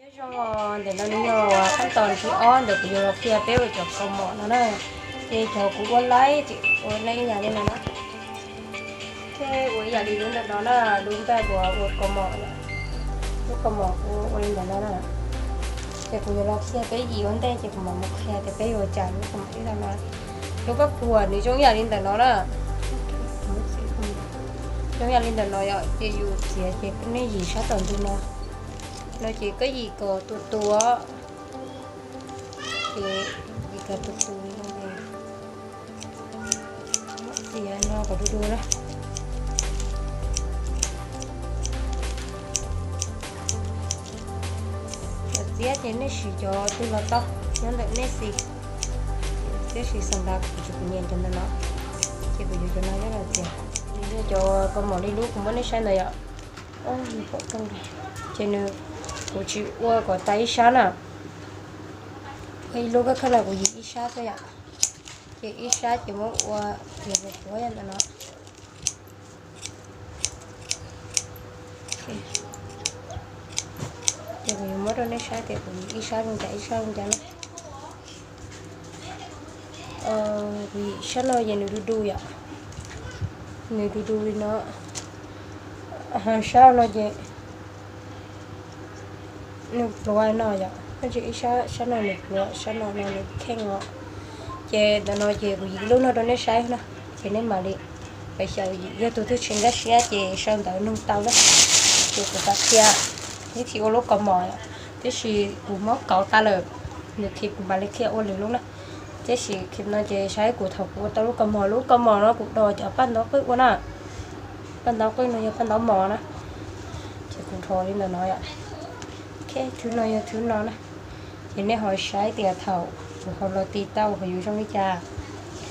Peb zoo, ntawm no nws yog qhab tos thib ob ntawm kuv yuav los qhia peb ua cov kaus mom no na. Ces cov kuv ua laib ces ua laib ib yam li no na. Thiab ua ib yam li lub ntawm no na, lub npaj kuv ua kaus mom, lub kaus mom kuv ua li ntawm no na. Ces kuv yuav los qhia peb yim ua ntej ces kuv mam mus qhia tias peb yuav ua cas lub kaus mom ib yam no. Lub paj phuam nws zoo ib yam li ntawm no na. Zoo ib yam li ntawm no yom, ces yus txiav ces nej yim sab tom ntug no. No ces koj yim kom tus tus, ces yim kom tus tus no, txiav no kom du du na. Cov txiab ces nej siv cov twg los tau, nyob ntawm nej xis. Tiam sis xam ntawd kuv tsis, kuv nyiam cov ntawm no, ces kuv yuav cov no nyob los txiav. Nws yog cov kaus mom li lub kuv muab nej saib ntawd yom. Ces nws, kuv tsis ua kom tas ib sab na. Ua ib lub kawg kawg no kuv yim ib sab xwb yom. Ces ib sab ces muab ua, ces kuv ua ntawm no. Ces kuv yuav muab rau nej saib tias kuv yim ib sab zoo cas ib sab zoo cas na. Kuv yim sab no ces nws du du yom. Nws du du li no. Ho sab no ces nws pluav no yom, ib sab, sab no nws pluav, sab no no nws kheej os. Ces ntawm no ces kuv yim lub no rau nej saib na, ces nej mam li pes xyaum yim. Yog tus twg tsis nkag siab ces sau ntawv nug tau na. Ces kuv xav qhia vib thim ua lub kaus mom, tiam sis kuv muab kauv tas lawm, nws khib kuv mam li qhia ua lwm lub na. Tiam sis khib no ces saib kuv thaum kuv ua tau lub kaus mom, lub kaus mom no kuv do cov paj ntaub qwj ua na. Paj ntaub qwj no yog paj ntaub mos na. Ces kuv rho li ntawm no yom. Thwv no yog thwv no na. Ces nej ho saib tias thaum kuv ho los tis tau ho yuav zoo li cas.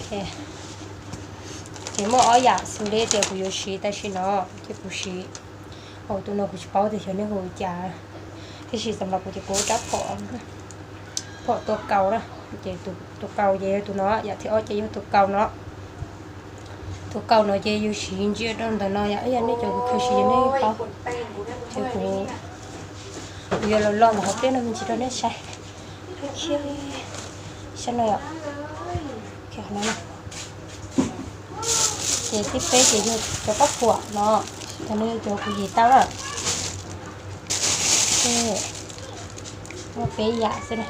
Ces muaj ob yam xws li tias kuv yuav siv tam sim no, ces kuv siv, tus no kuv tsis paub tias xyov nej hu li cas, tiam sis xam ntawd kuv ces kuv rab phom, phom tua kaus na. Ces tus kaus ces yog tus no, yam thib ob ces yog tus kaus no. Tus kaus no ces yus siv ntsia rau ntawm no yom, ib yam nej cov kuv khaws siv nej paub. Ces kuv, kuv yuav los lo ntawm qhov pliaj no me ntsis rau nej saib. Saib no yom. Ces thib peb ces yog cov paj phuam no, cov no yog cov kuv yim tau na. Muaj peb yam xwb na.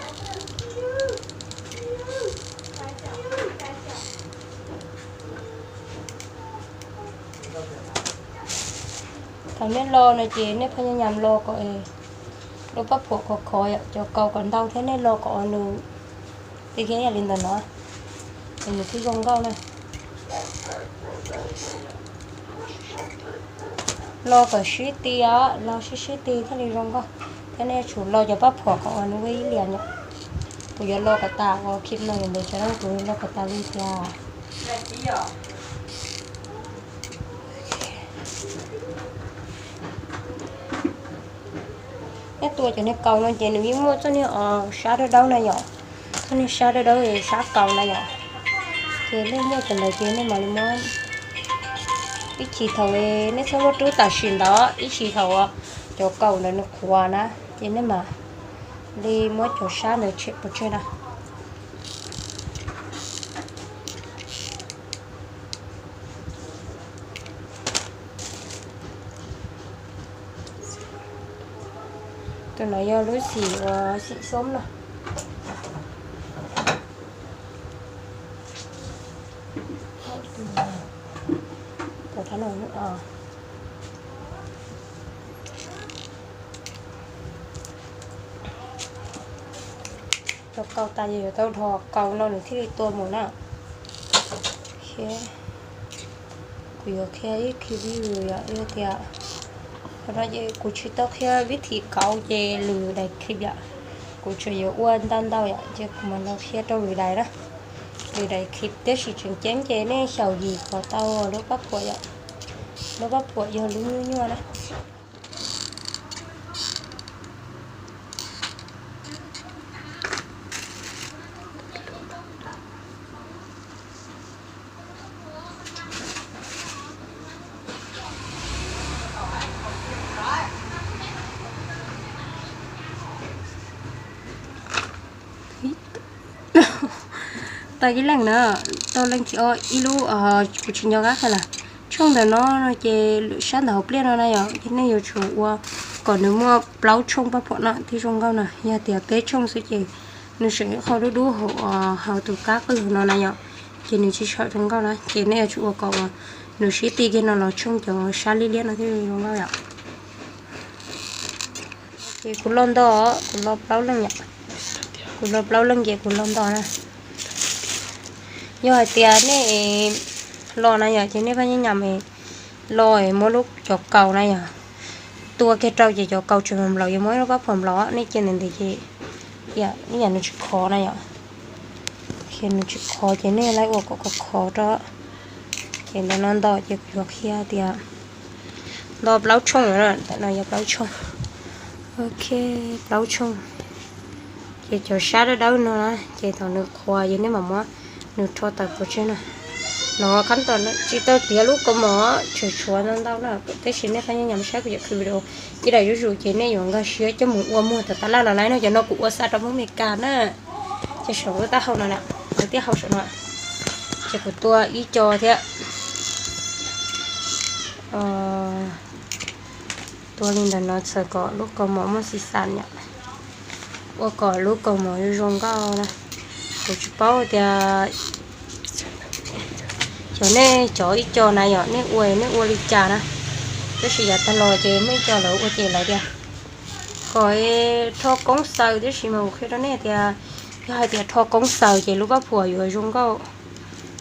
Thaum nej lo no ces nej pheej nyam nyam lo kom lub paj phuam khov khov, cov kaus kom ntau thiab nej lo kom nws ti thiab yam li ntawm no, es nws thiaj zoo nkauj na. Lo kom sib ti os, lo sib sib ti thiaj li zoo nkauj. Thiab nej tsum lo cov paj phuam kom uas nws ua ib liam no. Kuv yuav lo kom tas, ua khib no yog ntawd tsam no kuv lo kom tas li tiag. Nej tua cov niag kaus no ces nws yeej muaj txoj niag sab dawb dawb na yom, txoj niag sab dawb dawb sab kaus na yom. Ces nej muaj cov ntawd ces nej mam li muab, ib chim thaum, nej txhob muab rub tam sim ntawd, ib chim thaum cov kaus ntawd nws qhuav na, ces nej mam li muab cov sab ntawd tshem pov tseg na. Tus no yog lub xim uas xim xoob no. Cov kaus tas yog yuav tau dhos kaus no nws thiaj li tua mus na. Kuv yuav qhia ib clip view yom, yog tias qhov no ces kuv tsis tau qhia vib thim kauv ces lwm daim clip yom. Kuv tsuas yuav ua ntau ntau yom, ces kuv mam los qhia rau lwm daim na. Lwm daim clip, tiam sis tseem ceeb ces nej xyaum yim kom tau lub paj phuam yom. Lub paj phuam yog lub nyuaj nyuaj na. Tag ib leeg na, tau leej thib ob ib lub, kuv tsis nco qab qhia lawm. Tshooj ntawm no no ces lwm sab ntawm hauv pliaj no na yom, ces nej yuav tsum ua kom nws muaj plaub tshooj paj phuam no thiaj zoo nkauj na. Yog tias peb tshooj xwb ces nws tseem ib qho dub dub hauv, hauv tus kab qwj no na yom, ces nws tsis tshua zoo nkauj na. Ces nej yuav tsum ua kom uas nws sib ti kiag no los tshooj cov sab liab liab no thiaj zoo nkauj yom. Ces kuv lo nto, kuv lo plaub leej yom, kuv lo plaub leej ces kuv lo nto na. Yog hais tias nej lo na yom, ces nej paj nyaj nyam lo es muab lub cov kaus na yom, tua kiag rau ces cov kaus tseem nplaum, yuav muab ib lub paj phuam nplaum, nej cia ntev ntev ces ib yam nws tsis khov na yom. Nws tsis khov ces nej laib ua kom khov khov rau. Ces ntawm no nto ces kuv yuav qhia tias nto plaub tshooj, ntawm no yog plaub tshooj. Ok, plaub tshooj. Ces cov sab dawb dawb no na, ces thaum nws qhuav ces nej mam muab nws rho tawm pov tseg na. No khab tom tsis tau tiav lub kaus mom, tshuav tshuav ntau ntau na, tab sis nej paj nyaj nyam saib kuv cov qhov video ib daim zuj zus ces nej yuav nkag siab coj mus ua muag tom tab laj los lawm no. Cov no kuv ua xa rau Hmoob Amelikas na. Ces saum lub taub hau no na, lawv thiaj hau saum no. Ces kuv tua ib co thiab. Tua li ntawm no txhawm kom lub kaus mom muaj xis xas yom, ua kom lub kaus mom zoo zoo nkauj na. Kuv tsis paub tias cov nej cov ib co na yom, nej ua nej ua li cas na, tab sis yav tag los ces muaj ib co lawv ua ces lawv tias kom rho koob xaws, tab sis mas kuv qhia rau nej tias yog hais tias rho koob xaws ces lub paj phuam yuav zoo nkauj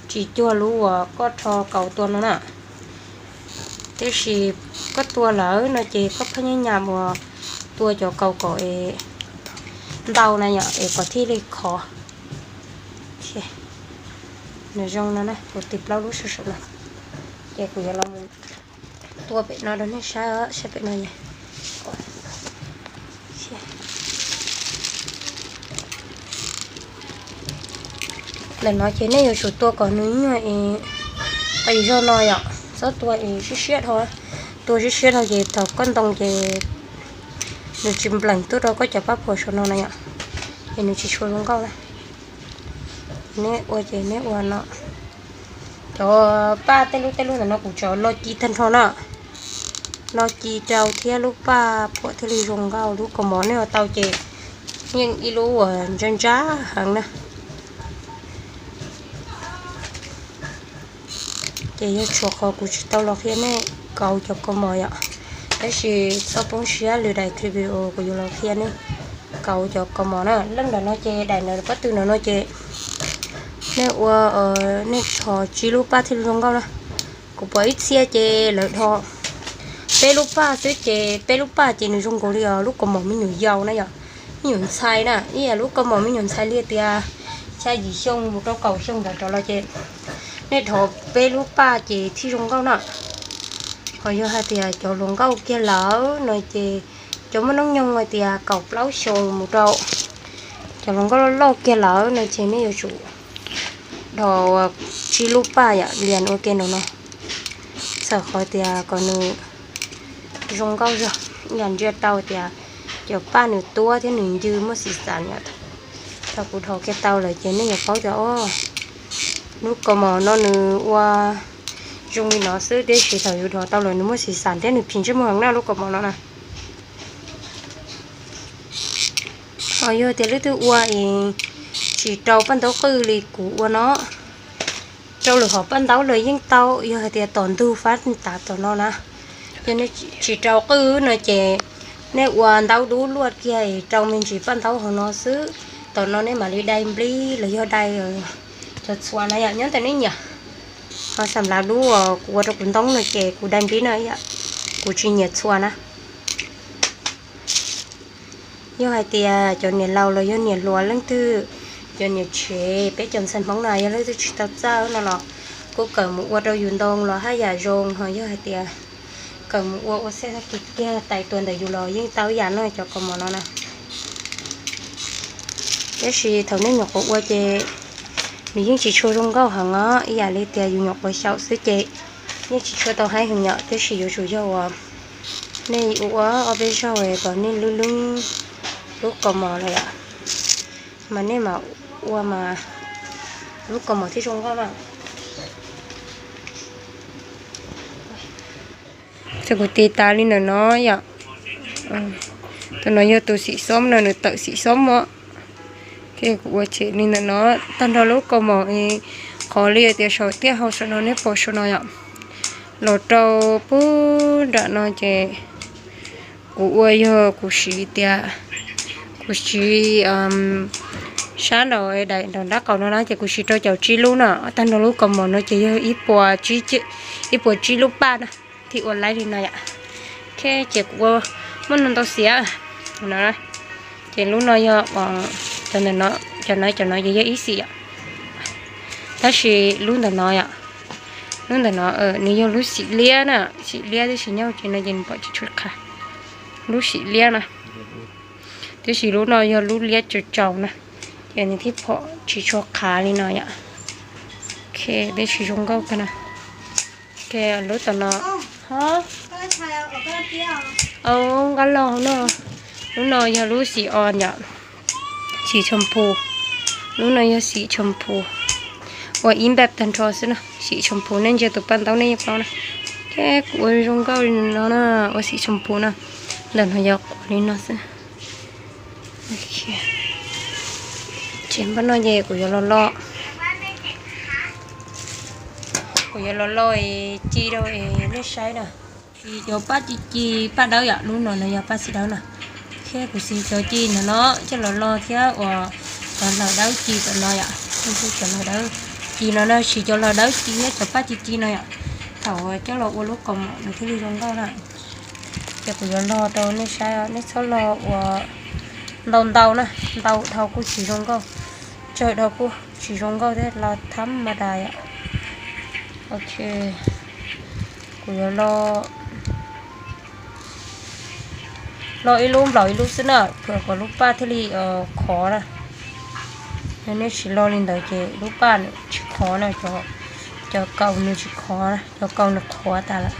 tsis cuag lub uas koj rho kaus tua no na. Tiam sis koj tua lawm no ces koj paj nyaj nyam uas tua cov kaus kom es ntau na yom, es kom thiaj li khov. Nws zoo no na, kuv tis plaub lub sab saum no, ces kuv yuav los tua pem no rau nej saib, saib pem no. Ntawm no ces nej yuav tsum tua kom nws nyuag es qis zog no yom, txhob tua es siab siab dhau. Tua siab siab dhau ces thaum koj ntoo ces nws tsis nplees tuaj rau koj cov paj phuam saum no na yom, es nws tsis tshua zoo nkauj na. Nej ua ces nej ua no. Cov paj tej lub tej lub ntawm no kuv tsuas lo ci tag nrho na, lo ci rau thiab lub paj phuam thiaj li zoo nkauj. Lub kaus mom nej ua tau ces yeej ib lub uas ntsab ntsab heev na. Ces yog tshuav qhov kuv tsis tau los qhia nej kauv cov kaus mom yom, tab sis txhob poob siab, lwm daim clip video kuv yuav los qhia nej kauv cov kaus mom na. Leej ntawm no ces daim ntawm pob tw ntawm no ces nej ua, nej rho tsib lub paj thiaj li zoo nkauj na. Kuv pom ib txhia ces lawv rho peb lub paj xwb ces peb lub paj ces nws zoo nkaus li os lub kaus mom me nyuam yaus na yom, me nyuam ntxhais na, ib yam lub kaus mom me nyuam ntxhais li tias xya yim xyoo mus rau kaum xyoo ntawd rov los ces nej rho peb lub paj ces thiaj zoo nkauj na. Ho yog hais tias cov hluas nkauj kiag lawm no ces cov muaj hnub nyoog hais tias kaum plaub xyoo mus rau cov hluas nkauj loj loj kiag lawm no ces nej yuav tsum rho tsib lub paj yam li ua ke no no, txhawm qhov tias kom nws zoo nkauj zog, yam ntsia tau tias cov paj nws tuab thiab nws ncw muaj xim xas yom. Thaum kuv dhos kiag tau lawm ces nej yuav paub tias o, lub kaus mom no nws ua zoo li no xwb, tiam sis thaum yus dhos tau lawm nws muaj xim xas thiab nws phim ntsej muag heev na lub kaus mom no na. Ho yog tias leej twg ua es tsis rau paj ntaub qwj li kuv ua no, rau lwm hom paj ntaub los yeej tau, yog hais tias tom ntug fab tas tom no na, yog nej tsis rau qwj no ces nej ua ntaub dub luaj kiag es rau me ntsis paj ntaub hauv no xwb, tom no nej mam li dai nplib los yog dai cov txhua na yom, nyob ntawm nej nyiam. Ho xam lav dub uas kuv ua rau kuv ntoob no ces kuv dai nplib na, kuv tsis nyiam txhua na. Yog hais tias cov niam laus los yog niam hluas leej twg, cov niam tsev, peb cov ntxhais Hmoob na yog leej twg tsis tau txawj no los kuj kawm mus ua rau yus ntoo los haj yam zoo, ho yog hais tias kawm mus ua ua xej tag kis kiag tais tua ntawm yus los yeej tau yam no cov kaus mom no na. Tab sis thaum nej nyuam qhuav ua ces nws yeej tsis tshua zoo nkauj heev os, ib yam li tias yus nyuam qhuav xyaum xwb ces yeej tsis tshua tau haib heev yom, tab sis yuav tsum yog uas nej ua ob peb zaug kom nej lub lub lub kaus mom lawm yom, mas nej mam ua mas Lub kaus mom thiaj zoo nkauj na. Ces kuv tis tas li ntawm no yom. Tus no yog tus xim xoob no, nws tawm xim xoob os. Ces kuv ua tshem li ntawm no tag nrho lub kaus mom, qhov li tias saum tiaj hau saum no nej pom saum no yom. Los rau pub nram no ces kuv ua yog kuv siv tias, kuv siv sab nraum daim nraum nraub qaum no na ces kuv siv rau caum tsib lub na. Tag nrho lub kaus mom no ces yog ib puas tsib lub paj na, thiaj ua laib li no yom. Ok, ces kuv ua muaj no ntau xiav no. Ces lub no yog cov ntawm no, cov no, cov no ces yog ib xim yom. Tab sis lub ntawm no yom, lub ntawm no nws yog lub xim liab na, xim liab tab sis nyob hauv tsev no ces nws pom tsis tshua qhav. Lub xim liab na, tab sis lub no yog lub liab tsaus tsaus na, ces nws thiaj pom tsis tshua qhav li no yom. Ok, tab sis zoo nkauj kawg na. Ok, lub tom no, ho, au, nqab loj no. Lub no yog lub xim os yom, xim tshoom phu. Lub no yog xim tshoom phu, ua ib npaj tag nrho xwb na. Xim tshoom phu nej ntsia tus paj ntaub nej yeej paub na. Ces kuv ua zoo nkauj li no na, ua xim tshoom phu na. Ntawm no yog quav li no xwb. Ces npaj no ces kuv yuav los lo, kuv yuav los lo ci rau nej saib na. Ci cov paj ci ci, paj dawb yom, lub no no yog paj xim dawb na. Thiab kuv siv cov ci ntawm no coj los lo thiab ua cov hlaws dawb ci tom no yom. Cov hlaws dawb ci no no siv cov hlaws dawb ci thiab cov paj ci ci no yom. Thaum coj los ua lub kaus mom nws thiaj li zoo nkauj na. Ces kuv yuav lo rau nej saib, nej txhob lo ua ntau ntau na, ntau dhau kuj tsis zoo nkauj, tsawg dhau kuj tsis zoo nkauj thiab, lo thab mas das yom. Ok, kuv yuav lo, lo ib lub nplaum ib lub xwb na, phua kom lub paj thiaj li khov na. Yog nej tsis lo li ntawd ces lub paj nws tsis khov na, cov kaus nws tsis khov na, cov kaus nws qhuav tas lawm.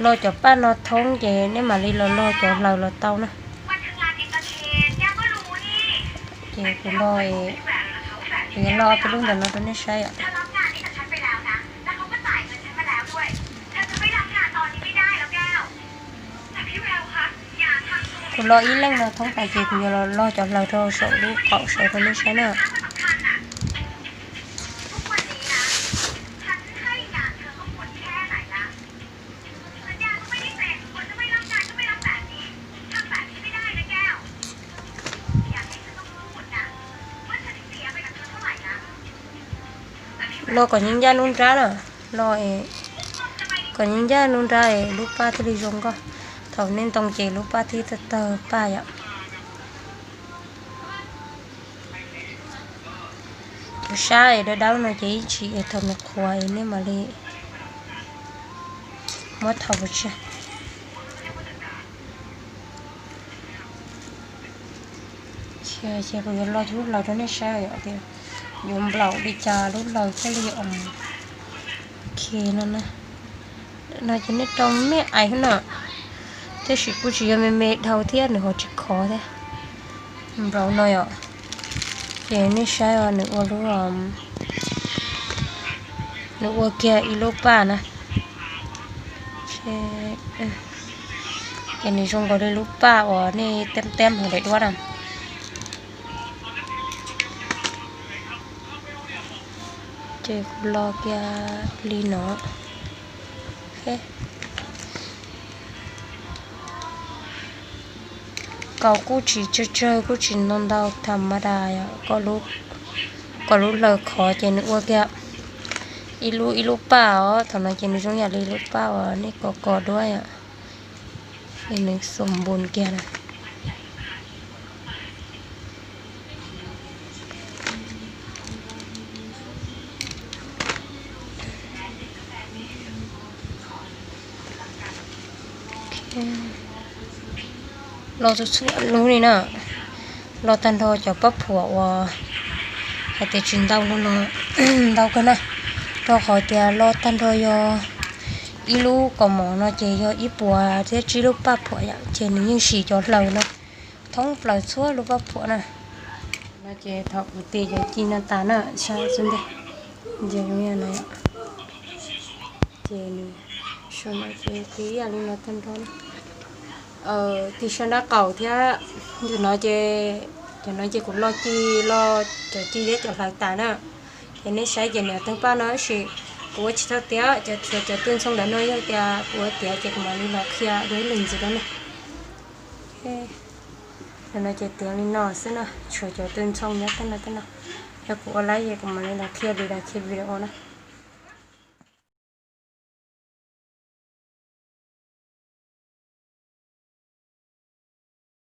Lo cov paj no thoob ces nej mam li los lo cov hlaws los tau na. Ces kuv lo, kuv yuav lo ob peb lub ntawm no rau nej saib os. Kuv lo ib leej no thoob tas ces kuv yuav los lo cov hlaws rau saum lub qaum saud rau nej saib na. Lo kom nyob ncaj nruab nrab na, lo kom nyob ncaj nruab nrab es lub paj thiaj li zoo nkauj. Thaum nej ntoo ces lub paj thiaj tawg tawg paj yom. Cov sab es dawb dawb no ces ib tsam es thaum nws qhuav es nej mam li muab thau pov tseg. Ces kuv yuav lo lub hlaws rau nej saib yom, tias yuav nplaum li cas lub hlaws thiaj li ok no na. No ces nej rau me ais xwb na, tab sis kuj tsis yog me me dhau thiab, nws ho tsis khov thiab. Nplaum no yom, ces nej saib nws ua lub, nws ua kiag ib lub paj na. Ces nws zoo nkaus li lub paj uas nej teb teb hauv daim duab na. Ces kuv lo kiag li no. Kaus kuj tsis tsawg tsawg kuj tsis ntau ntau, tham ma das, kom lub hlaws khov ces nws ua kiag ib lub ib lub paj os. Thaum no ces nws zoo yam li lub paj uas nej kos kos duab yom, es nws xum npun kiag na. Lo txhua txhua lub li na, lo tag nrho cov paj phuam uas hais tias tsis ntau no los ntau kawg na. Rau qhov tias lo tag nrho yog ib lub kaus mom no ces yog ib puas thiab tsib lub paj phuam yom, ces nws yeej sim cov hlaws no thoob plaws txhua lub paj phuam na. No ces thaum kuv tis cov ci no tas na, saib xwb ntag, ces zoo li no, ces nws, ces ib yam li no tag nrho na. Tig sab nraub qaum thiab, cov no ces, cov no ces kuv lo ci, lo cov ci thiab cov hlaws tas na. Ces nej saib ces nws teeb paj no tab sis kuv ua tsis tau tiav, cov, cov tw ntxhoo ntawm no yog tias kuv ua tiav ces kuv mam li los qhia dua ib leeg ntxiv rau nej. Cov no ces tiav li no xwb na, tshuav cov tw ntxhoo nyob tej no tej no. Yog kuv ua laib ces kuv mam li los qhia video, qhia video na.